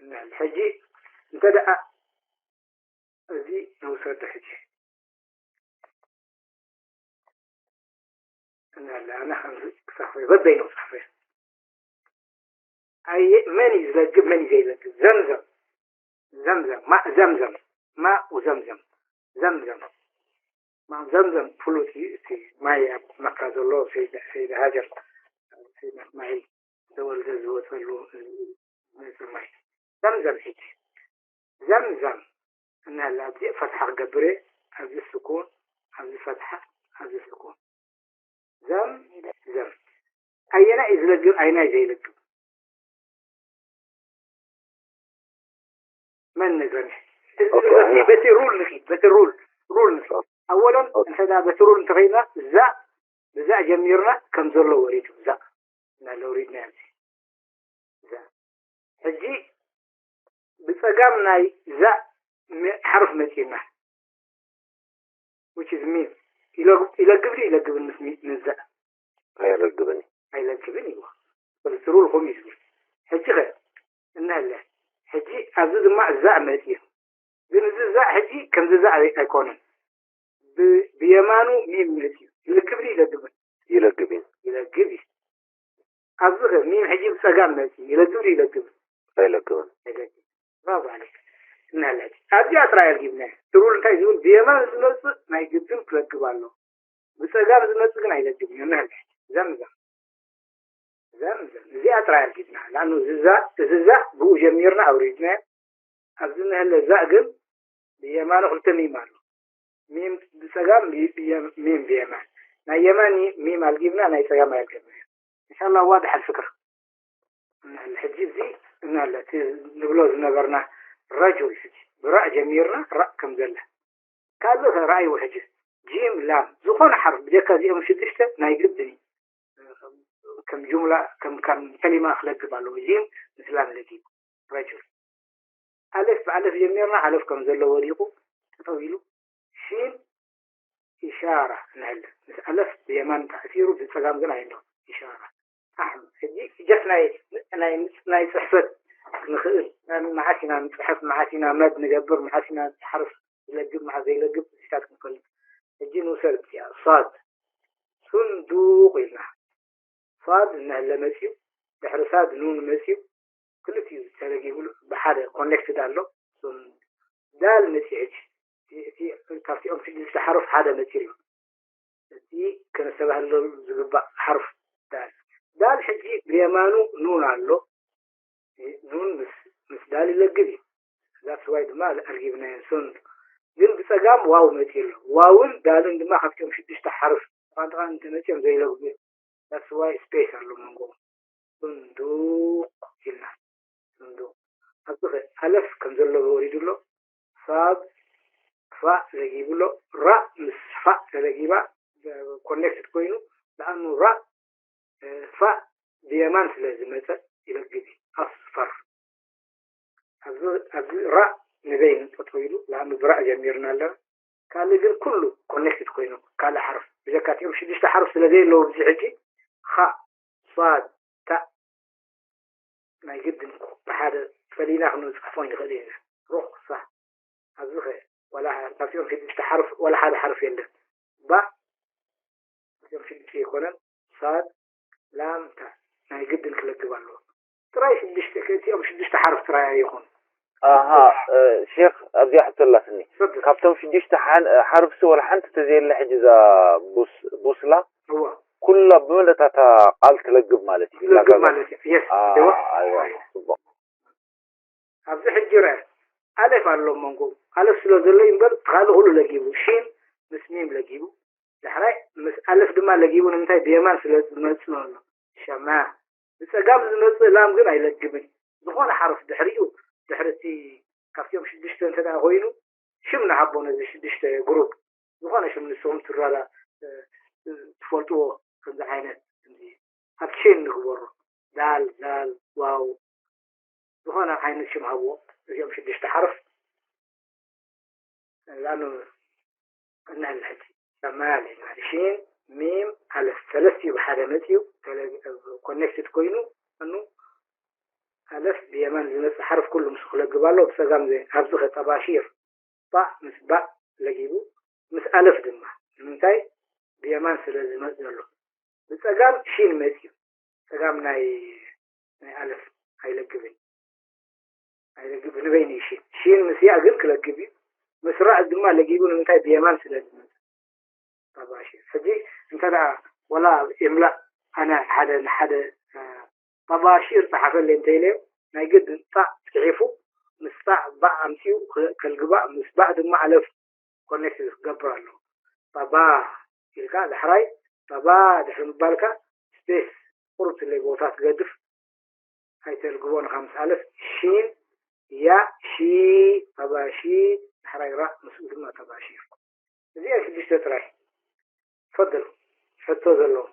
እና ሕጂ እንተ ደኣ እዚ ንውሰዶ ሕጂ እና ኣነ ከምዚ ክጻሕፈ በበይኑ ክጻሕፈ ኣየ መን እዩ ዝለግብ መን እዩ ዘይለግብ ዘምዘም ዘምዘም ማእ ዘምዘም ማኡ ዘምዘም ዘምዘም ማእ ዘምዘም ፍሉጥ እዩ እቲ ማይ ኣብ መካ ዘሎ ሰይድ ሰይድ ሃጀር ሰይድ እስማዒል ተወልደ ዝወፀሉ መፅእ ማይ ዘምዘም ሕጂ ዘምዘም እናለ ኣብዚ ፈትሓ ክገብር እየ ኣብዚ ስኩን ኣብዚ ፈትሓ ኣብዚ ስኩን ዘም ዘም ኣየናይ እዩ ዝለግብ ኣየናይ ዘይለግብ መን ነግረኒ በቲ ሩል ንኺድ በቲ ሩል ሩል ንኺድ ኣወለን እንተ ደኣ በትሩል እንተኸይድና፣ ዛእ ብዛእ ጀሚርና ከም ዘሎ ወሪዱ፣ ዛእ እናለ ወሪድና፣ እዚ ዛእ። ሕጂ ብጸጋም ናይ ዛእ ሚ-፣ ሓርፍ መጺእና፣ which is ሚም። ይለግ-፣ ይለግብ ድዩ ይለግብን ምስ ሚ-፣ ምስ ዛእ? ኣይረግብን እዩ። ኣይለግብን እዩ። በትሩል ከምኡ እዩ ዝብል። ሕጂ ኸ እንሀለ። ሕጂ ኣብዚ ድማ ዛእ መጺኡ። ግን እዚ ዛእ ሕጂ ከምዚ ዛእ ኣይ-፣ ኣይኮነን። ብ-፣ ብየማኑ ሚም መጺኡ። ይለግብ ድዩ ይለግብን? ይለግብ እዩ። ይለግብ እዩ። ኣብዚ ኸ ሚም ሕጂ ብጸጋም መጺኡ። ይለግብ ድዩ ይለግብን? ኣይለግብን። ኣይለግብን። ብራቮ ዓሌክ። እንሀለ። ኣብዚኣ ጥራይ ኣልጊብና። ትሩል እንታይ ዝብል? ብየማን ዝመጽእ ናይ ግድን ክለግብ ኣሎ። ብጸጋም ዝመጽእ ግን ኣይለግብን። እንሀለ። እዛ ምዛ። እዛ ምዛ። እዚኣ ጥራይ ኣልጊብና። ላኑ ዝዛ፣ እዚ ዛእ ብኡ ጀሚርና ኣውሪድና። ኣብዚ እንሀለ ዛእ ግን ብየማኑ ክልተ ሚም ኣሎ። ሚም ብጸጋም፣ ቢ-፣ ብየም-፣ ሚም ብየማን። ናይ የማን ሚም ኣልጊብና፣ ናይ ጸጋም ኣየልገብና። ኢንሻላህ ዋድሕ ኣልፍክር። እንሀለ። ሕጂ እዚ እንሀለ። እቲ ንብሎ ዝነበርና ረጁል ሕጂ ብራእ ጀሚርና፣ ራእ ከም ዘላ። ካልእ ኸ ረኣይዎ ሕጂ። ጂም፣ ላም። ዝኾነ ሓርፍ ብጀካ እዚኦም ሽዱሽተ ናይ ግድን እዩ። ከም ጁምላ፣ ከም፣ ከም ከሊማ ክለግብ ኣለዎ። ጂም ምስ ላም ለጊቡ። ረጁል። ኣለፍ ብኣለፍ ጀሚርና፣ ኣለፍ ከም ዘሎ ወዲቑ፣ ጠጠው ኢሉ። ሺን ኢሻራ እንሀለ። ምስ ኣለፍ ብየማን ተኣሲሩ፣ ብጸጋም ግን ኣይሎ። ኢሻራ። ኣሕም። ሕጂ ጀስ ናይ፣ ናይ፣ ናይ ጽሕፈት ንኽእል። መዓስ ኢና ንጽሕፍ፣ መዓስ ኢና መድ ንገብር፣ መዓስ ኢና ሓርፍ ዝለግብ፣ መዓስ ዘይለግብ፣ እዚታት ክንፈልጥ። ሕጂ ንውሰድ እዚኣ። ሷድ። ሱንዱቕ ኢልና። ሷድ እንሀለ መጺኡ፣ ድሕሪ ሳድ ኑን መጺኡ፣ ክልቲኡ ተለጊቡሉ ብሓደ ኮኔክትድ ኣሎ። ሱን-፣ ዳል መጺኡ ሕጂ። እቲ፣ እቲ፣ ካብቲኦም ሽዱሽተ ሓሩፍ ሓደ መጺኡ ኣሎ። እቲ ከነስተባህለሉ ዝግባእ ሓርፍ ዳል። ዳል ሕጂ ብየማኑ ኑን ኣሎ። ኑን ምስ፣ ምስ ዳል ይለግብ እዩ። That's why ድማ ኣልጊብናዮ ሱን። ግን ብጸጋም ዋው መጺኡ ኣሎ። ዋውን ዳልን ድማ ካብቲኦም ሽዱሽተ ሓርፍ ቋንቋ እንተመጺኦም ዘይለግቡ እዮም። That's why ስፔስ ኣሎ መንጎ። ሱንዱቕ ኢልና። ሱንዱቕ። ኣብዚ ኸ ኣለፍ ከም ዘለዎ ወሪዱ ኣሎ። ሳብ ፋእ ለጊቡ ኣሎ። ራእ ምስ ፋእ ተለጊባ ኮኔክትድ ኮይኑ፣ ለኣኑ ራእ፣ እ፣ ፋእ ብየማን ስለ ዝመጸ ይለግብ እዩ። ኣስፈር። ኣብዚ፣ ኣብዚ ራእ ንበይኑ ጠጠው ኢሉ፣ ለኣኑ ብራእ ጀሚርና ኣለና። ካልእ ግን ኩሉ ኮኔክትድ ኮይኑ፣ ካልእ ሓርፍ። ብጀካ እቲኦም ሽዱሽተ ሓርፍ ስለ ዘየለዉ ኣብዚ ሕጂ፣ ኻእ፣ ሷድ፣ ታእ፣ ናይ ግድን ብሓደ ፈሊና ክንጽሕፎ ንኽእል ኢና። ሩኽሳ። ኣብዚ ኸ፣ ዋላ ካብቲኦም ሽዱሽተ ሓርፍ፣ ዋላ ሓደ ሓርፍ የለን። ባእ፣ እዚኦም ሽዱሽተ ኣይኮነን። ሳድ፣ ላም፣ ታእ። ናይ ግድን ክለግብ ኣለዎ። ጥራይ ሽዱሽተ፣ እቲኦም ሽዱሽተ ሓርፍ ጥራይ ኣይኹን። ኣሃ፣ እ፣ ሼኽ፣ ኣብዚኣ ሕቶ ኣላትኒ። ትፈድል። ካብቶም ሽዱሽተ ሓን-፣ ሓርፍሲ ዋላ ሓንቲ ተዘየለ ሕጂ እዛ ቡስ-፣ ቡስላ እዋ። ኩላ ብመለታታ ቃል ትለግብ ማለት እዩ። ትለግብ ማለት እዩ። የስ፣ አ፣ እዋ። ኣይዋ፣ ጽቡቕ። ኣብዚ ሕጂ ርአ፣ ኣለፍ ኣሎ መንጎ። ኣለፍ ስለ ዘሎ እዩ እምበር፣ እቲ ካልእ ኩሉ ለጊቡ። ሺን ምስ ሚም ለጊቡ። ዳሕራይ ምስ ኣለፍ ድማ ለጊቡ። ንምንታይ? ብየማን ስለ ዝመጽእ ኣሎ። ሸማ። ብጸጋም ዝመጽእ ላም ግን ኣይለግብን። ዝኾነ ሓርፍ ድሕሪኡ፣ ድሕሪ እቲ ካብቲኦም ሽዱሽተ እንተ ደኣ ኮይኑ፣ ሽም ንሃቦ ነዚ ሽዱሽተ ግሩፕ። ዝኾነ ሽም ንስኹም ትረዳ-፣ እ፣ እ፣ ትፈልጥዎ ከምዚ ዓይነት፣ ከምዚ ኣብ ቼን ንግበሮ። ዳል፣ ዛል፣ ዋው፣ ዝኾነ ዓይነት ሽም ሃብዎ። እዚኦም ሽዱሽተ ሓርፍ ላም እንሀለ ሕጂ። ሸማል ኢና። ሺን፣ ሚም፣ ኣለፍ። ሰለስቲኡ ብሓደ መጺኡ፣ ተለ-፣ ኮኔክትድ ኮይኑ፣ እኑ ኣለፍ ብየማን ዝመጽእ ሓርፍ ኩሉ ምስ ክለግብ ኣሎ፣ ብጸጋም ዘ-፣ ኣብዚ ኸ ጠባሺር፣ ባእ ምስ ባእ ለጊቡ፣ ምስ ኣለፍ ድማ። ንምንታይ? ብየማን ስለ ዝመጽእ ዘሎ። ብጸጋም ሺን መጺኡ። ጸጋም ናይ፣ ናይ ኣለፍ ኣይለግብን። ኣይለግብ ንበይኑ እዩ ሺን። ሺን ምስ ያእ ግን ክለግብ እዩ። ምስ ራእ ድማ ለጊቡ ንምንታይ? ብየማን ስለ ዝመጽእ። ጠባሺር። ሕጂ እንተ ደኣ ወላ ይምላእ ኣነ ሓደ ንሓደ፣ እ፣ ጠባሺር ጸሓፈለይ እንተ ኢለዮ፣ ናይ ግድን ጣእ ጽሒፉ፣ ምስ ጣእ ባእ ኣምጺኡ ከ-፣ ከልግባእ፣ ምስ ባእ ድማ ኣለፍ ኮኔክት ክገብር ኣለዎ። ጠባ ኢልካ ዳሕራይ፣ ጠባ ድሕሪ ምባልካ ስፔስ ቁሩብ ትለይ ቦታ ትገድፍ፣ ኣይተልግቦ ንኻ ምስ ኣለፍ። ሺን፣ ያ፣ ሺ፣ ጠባሺ፣ ዳሕራይ ራእ፣ ምስኡ ድማ ጠባሺር። እዚኣ ሽዱሽተ ጥራይ። ፈድል ሕቶ ዘለዎ።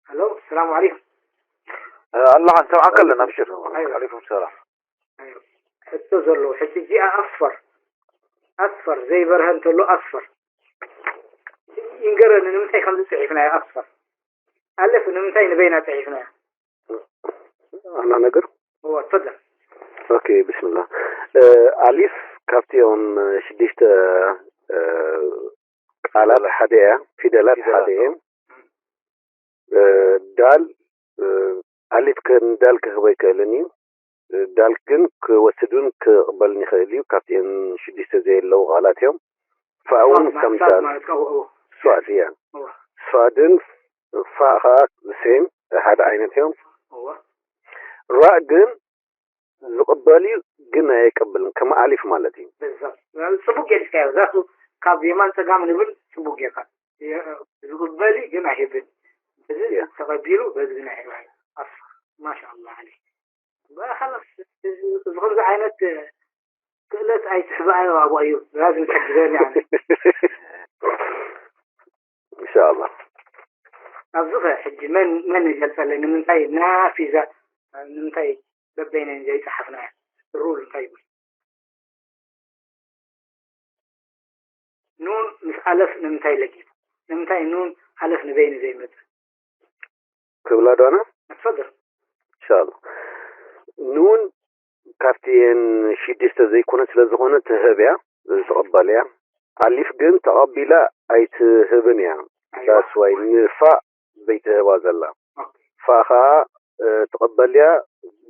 ሄሎ፣ ሰላም ዓለይኩም። ኣለኻ፣ ንሰምዓካ ኣለና፣ ኣብሽር። ኣይዋ። ዓለይኩም ሰላም። ኣይዋ። ሕቶ ዘለዎ። ሕጂ እዚኣ ኣስፈር፣ ኣስፈር ዘይበርሀ እንተሎ ኣስፈር ይንገረኒ፣ ንምንታይ ከምዚ ጽሒፍናዮ ኣስፈር? ኣለፍ ንምንታይ ንበይና ጽሒፍናዮ? ኣና ነገር? እወ፣ ትፈደል። ኦኬ፣ ብስምላህ። ኣሊፍ ካብቲኦም ሽዱሽተ ቃላት ሓደ እያ፣ ፊደላት ሓደ እዮም። ዳል ኣሊፍ ከ ንዳል ክህቦ ኣይክእልን እዩ። ዳል ግን ክወስድን ክቕበልን ይኽእል እዩ። ካብቲኤን ሽዱሽተ ዘየለዉ ቃላት እዮም። ፋእ እውን ከም ዳል ማለት ቃው እዎ። ሷድ እያ። እዎ። ሷድን ፋእ ኸዓ ሴም ሓደ ዓይነት እዮም። እዎ። ራእ ግን ዝቕበል እዩ፣ ግን ኣየቀብልን። ከም ኣሊፍ ማለት እዩ። ብዛት ጽቡቅ ጌርካዮ። ዛቱ ካብ የማን ጸጋም ንብል ጽቡቅ ጌርካ። የ-፣ ዝቕበል እዩ፣ ግን ኣይህብን። በዚ ያ። ተቐቢሉ፣ በዚ ግን ኣይህብን። ኣፍ-፣ ማሻኣላህ ዓለይክ። በ-፣ ኸላስ፣ እዚ፣ እዚ ከምዚ ዓይነት ክእለት ኣይትሕብኣዮ ኣቡ ኣዩብ። ላዝም ትሕግዘኒ ኣነ። ኢንሻኣላህ። ኣብዚ ኸ ሕጂ መን፣ መን ይገልጸለይ? ንምንታይ ናፊዛ፣ ንምንታይ በበይነን ዘይጸሓፍናዮ? ሩል እንታይ ይብል? ኑን ምስ ኣለፍ ንምንታይ ለጊቡ? ንምንታይ ኑን ኣለፍ ንበይኑ ዘይመጽእ? ክብላ ዶ ኣነ? ኣትፈድል። ኢንሻኣላህ። ኑን ካብቲ ኤን ሽዱሽተ ዘይኮነ ስለ ዝኾነ ትህብ እያ፣ ዝቕበል እያ። ኣሊፍ ግን ተቐቢላ ኣይትህብን እያ። ኣይዋ። ዳስ ዋይ ንፋእ ዘይትህባ ዘላ። ኦኬ። ፋእ ኸዓ፣ እ፣ ትቕበል እያ፣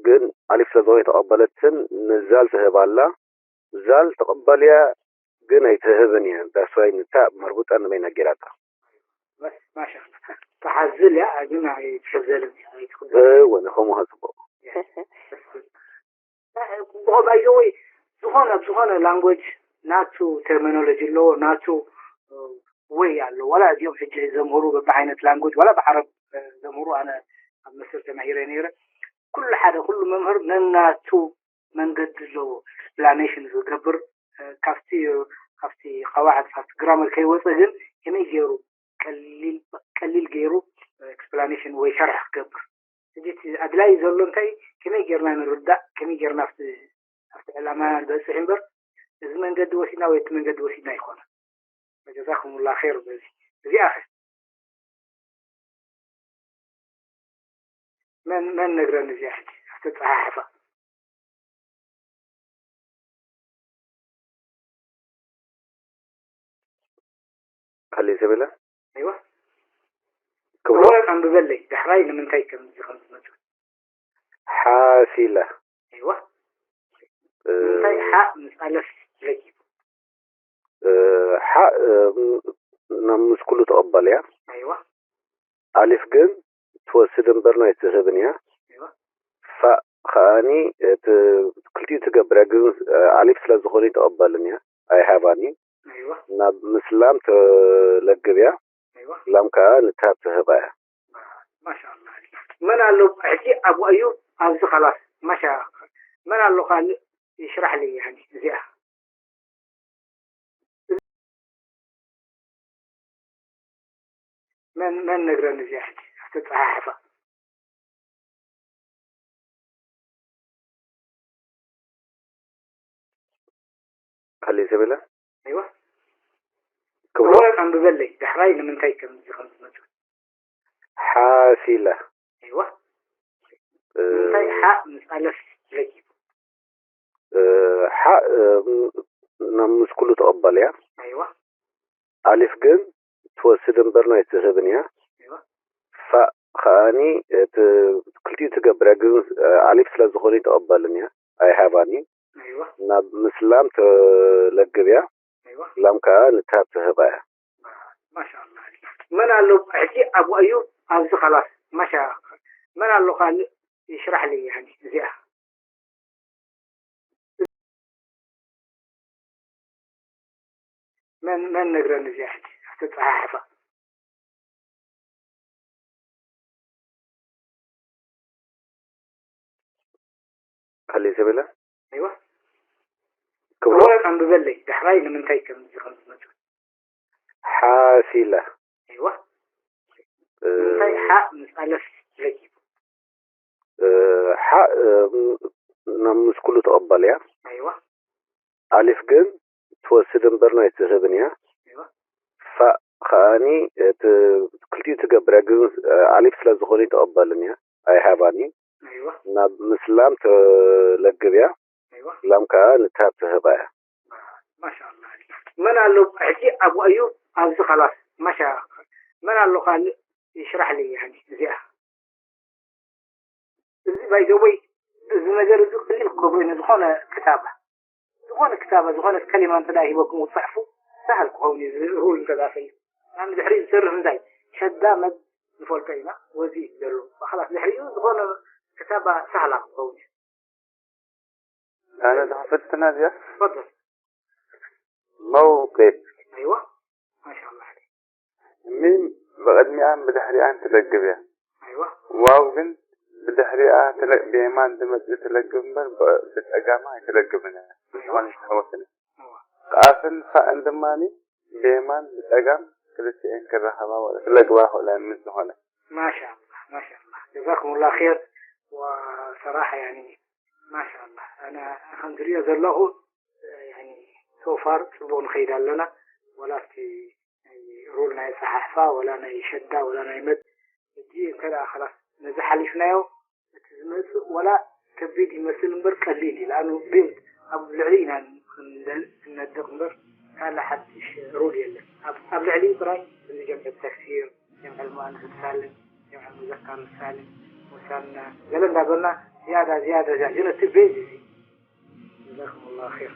ግን ኣሊፍ ስለ ዝኾነ ኣይተቐበለትን፣ ንዛል ትህብ ኣላ። ዛል ትቕበል እያ፣ ግን ኣይትህብን እያ። ዳስ ዋይ ንታ መርቡጣ ንበይና ጌራታ። በስ፣ ማሻኣላ። ትሓዝል እያ፣ ግን ኣይትሕዘልን እያ፣ ኣይትኽበርን። እወ፣ ንኸምኡ ከ ጽቡቕ። እ፣ ባይ ዘ ወይ፣ ዝኾነ፣ ኣብ ዝኾነ ላንጉጅ ናቱ ተርሚኖሎጂ ኣለዎ፣ ናቱ፣ እ፣ ወይ ኣለዎ። ዋላ እዚኦም ሕጂ ዘምህሩ በብዓይነት ላንጉጅ፣ ዋላ ብዓረብ፣ እ፣ ዘምህሩ፣ ኣነ ኣብ መስር ተማሂረ ነይረ። ኩሉ ሓደ፣ ኩሉ መምህር ነናቱ መንገዲ ኣለዎ ኤክስፕላኔሽን ዝገብር፣ እ፣ ካብቲ፣ ካብቲ ቀዋዕድ፣ ካብቲ ግራመር ከይወፀ ግን ከመይ ገይሩ ቀሊል፣ ቀሊል ገይሩ ኤክስፕላኔሽን ወይ ሸርሒ ክገብር። ሕጂ እቲ ኣድላዪ ዘሎ እንታይ፣ ከመይ ጌርና ንርዳእ፣ ከመይ ጌርና ኣብቲ፣ ኣብቲ ዕላማ ንበፅሕ እምበር፣ እዚ መንገዲ ወሲድና ወይ እቲ መንገዲ ወሲድና ኣይኮነን። ጀዛኩሙላህ ኸይር። በዚ፣ እዚኣ ኸ መን፣ መን ነግረኒ እዚኣ ሕጂ ኣተፀሓሕፋ? ሃሌ ሰበለ? ኣይዋ። ክብሮ? ክብሮ ኣንብበለይ። ዳሕራይ ንምንታይ ከም፣ ከም ዝመጽእ። ሓሲለ። ኣይዋ። እ፣ ንምንታይ ሓ ምስ ኣለፍ ለጊቡ? እ፣ ሓ፣ እ፣ ም-፣ ናብ ምስ ኩሉ ትቕበል እያ። ኣይዋ። ኣሊፍ ግን ትወስድ እምበር ናይ ትህብን እያ። ኣይዋ። ፋእ ከኣኒ፣ እ፣ ት-፣ ክልቲኡ ትገብር እያ፣ ግን፣ እ፣ ኣሊፍ ስለ ዝኾነ ይትቕበልን እያ፣ ኣይሃባን እዩ። ኣይዋ። ናብ ምስላም ትለግብ እያ። ኣይዋ። ላም ከኣ ንታብ ትህባ እያ። ማሻኣላ። መን ኣሎ ሕጂ? ኣቡ ኣዩብ ኣብዚ ኸላስ ማሻ፣ መን ኣሎ ካልእ ይሽራሕለይ ያኒ እዚኣ? መን፣ መን ነግረኒ እዚኣ ሕጂ ኣተጸሓሕፋ? ሃሌ ሰበለ? ኣይዋ። ክብሮ? ክብሮ ኣንብበለይ። ዳሕራይ ንምንታይ ከም፣ ከም ዝመጽእ። ሓሲለ። ኣይዋ። እ፣ ንምንታይ ሓ ምስ ኣለፍ ለጊቡ? እ፣ ሓ፣ እ፣ ናብ ምስ ኩሉ ትቕበል እያ። ኣይዋ። ኣሊፍ ግን ትወስድ እምበር ናይ ትህብን እያ። ኣይዋ። ፋእ ከኣኒ፣ እ፣ ት-፣ ክልቲኡ ትገብር እያ፣ ግን፣ እ፣ ኣሊፍ ስለ ዝኾነ ይትቕበልን እያ። ኣይሃባን እዩ። ኣይዋ። ናብ ምስላም ትለግብ እያ። ኣይዋ። ላም ከኣ ንታብ ትህባ እያ። ማሻኣላ። መን ኣሎ ሕጂ? ኣቡ ኣዩብ ኣብዚ ኸላስ ማሻ፣ መን ኣሎ ካልእ ይሽራሕለይ ያኒ እዚኣ? መን፣ መን ነግረኒ እዚኣ ሕጂ ኣተጸሓሕፋ? ሰበለ ኣይዋ ክብሎ እወ ኣንብበለይ ዳሕራይ ንምንታይ ከምዚ ከም ዝመፅእ ሓሲለ ኣይዋ ንምንታይ ሓእ ምስ ኣለፍ ረጊቡ ሓእ ናብ ምስ ኩሉ ተቐባል እያ። ኣይዋ ኣሊፍ ግን ትወስድ እምበር ናይ ትህብን እያ። ኣይዋ ፋእ ከኣኒ እቲ ክልቲኡ ትገብር እያ፣ ግን ኣሊፍ ስለ ዝኾነ ተቐባልን እያ ኣይሃባን እዩ። ኣይዋ ናብ ምስላም ትለግብ እያ። ኣይዋ ላም ከኣ ንትሃብ ትህባ እያ። ማሻኣላ መን ኣሎ ሕጂ ኣቡ ኣዩብ ኣብዚ ከላስ ማሻ መን ኣሎ ካልእ ይሽራሕለይ ያኒ እዚኣ እዚ ባይዘወይ እዚ ነገር እዚ ቀሊል ክገብሮ እዩ ዝኾነ ክታባ ዝኾነ ክታባ ዝኾነ ከሊማ እንተ ሂበኩም ክትፅሕፉ ሳህል ክኸውን እዩ እዚ ሩል እንተዛፈዩ ናብ ድሕሪ ዝሰርፍ እንታይ ሸዳ መድ ንፈልጦ ኢና ወዚ እዩ ዘሎ ኣክላስ ድሕሪኡ ዝኾነ ክታባ ሳህላ ክኸውን እዩ ኣነ ዝኸፈትና እዚኣ ትፈضل መውቅድ ኣይዋ ማሻላ ሚም ብቕድሚኣን ብድሕሪኣን ትለግብ እያ። ኣይዋ ዋው ግን ብድሕሪኣ ትለ- ብየማን ዝመፅእ ትለግብ እምበር ብ- ብፀጋማ ኣይትለግብን እያ። ዝኾነ ዝተወሰነ ከኣፍን ፋእን ድማ ብየማን ብፀጋም ክልቲኤን ክራኸባ ወላ ክለግባ ክእላ ምስ ዝኾነ ማሻላ ማሻላ ጀዛኩም ላ ር ወሰራሓ ያኒ ማሻላ ኣነ ከም ዝሪኦ ዘለኹ ያኒ ሶፋር ፅቡቅ ንኸይድ ኣለና ወላ እቲ ሩል ናይ ፀሓሕፋ ወላ ናይ ሸዳ ወላ ናይ መድ ሕጂ እንተ ደኣ ከላስ ነዚ ሓሊፍናዮ እቲ ዝመፅእ ወላ ከቢድ ይመስል እምበር ቀሊል እዩ ለኣኑ ቢልድ ኣብ ልዕሊ ኢና ክንደል ክንነድቕ እምበር ካለ ሓድሽ ሩል የለን ኣብ ኣብ ልዕሊ ጥራይ እዚ ጀምዕ ተፍሲር ጀምዕ ልማን ክትሳልን ጀምዕ ሙዘካር ሳልን ወሳና ገለ እንዳበልና ዝያዳ ዝያዳ ዝያዳ ግን እቲ ቤዝ እዚ ጀዛኩም ላ ር